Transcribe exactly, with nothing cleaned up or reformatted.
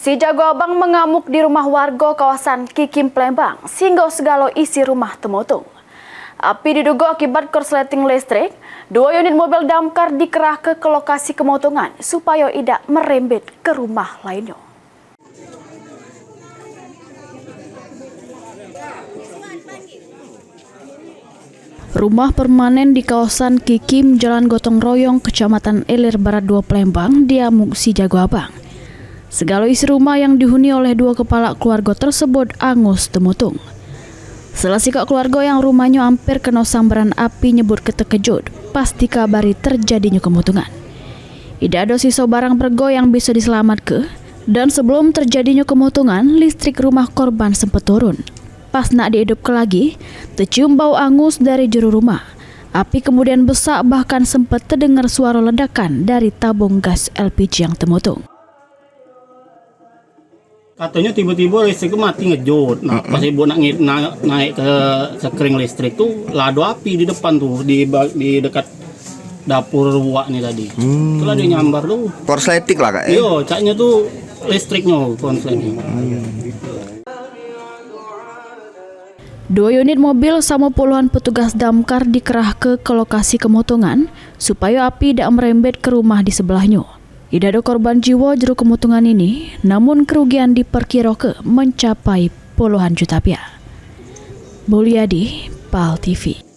Si Jago Abang mengamuk di rumah warga kawasan Kikim, Palembang, sehingga segala isi rumah temotung. Api diduga akibat korsleting listrik, dua unit mobil damkar dikerahke ke lokasi kemotongan supaya idak merembet ke rumah lainnya. Rumah permanen di kawasan Kikim, Jalan Gotong Royong, Kecamatan Ilir Barat dua, Palembang, diamuk si Jago Abang. Segala isi rumah yang dihuni oleh dua kepala keluarga tersebut angus temotung. Salah sikok keluarga yang rumahnyo amper keno sambaran api nyebut ketekejut pas dikabari terjadinyo kemotongan. Idak ado siso barang bergo yang biso diselamatke, dan sebelum terjadinyo kemotongan, listrik rumah korban sempat turun. Pas nak diidupke lagi, tecium bau angus dari jero rumah. Api kemudian besak, bahkan sempat terdengar suaro ledakan dari tabung gas L P G yang temotung. Katonyo tibo-tibo listrik tu mati ngejut. Nah, pas ibu nak ngi-, na-, naik ke sekring listrik tu, lah ado api di depan tu, di ba-, di dekat dapur wak ni tadi. Hmm. Itulah dio nyambar tu. Korsleting lah, Kak, eh? Iyo, caknyo tu listriknyo korsleting. Dua unit mobil samo puluhan petugas damkar dikerahke ke lokasi kemotongan, supayo api dak merembet ke rumah di sebelahnyo. Idak ado korban jiwa jero kemotongan ini, namun kerugian diperkiroke mencapai puluhan juta piah. Mulyadi, Pal T V.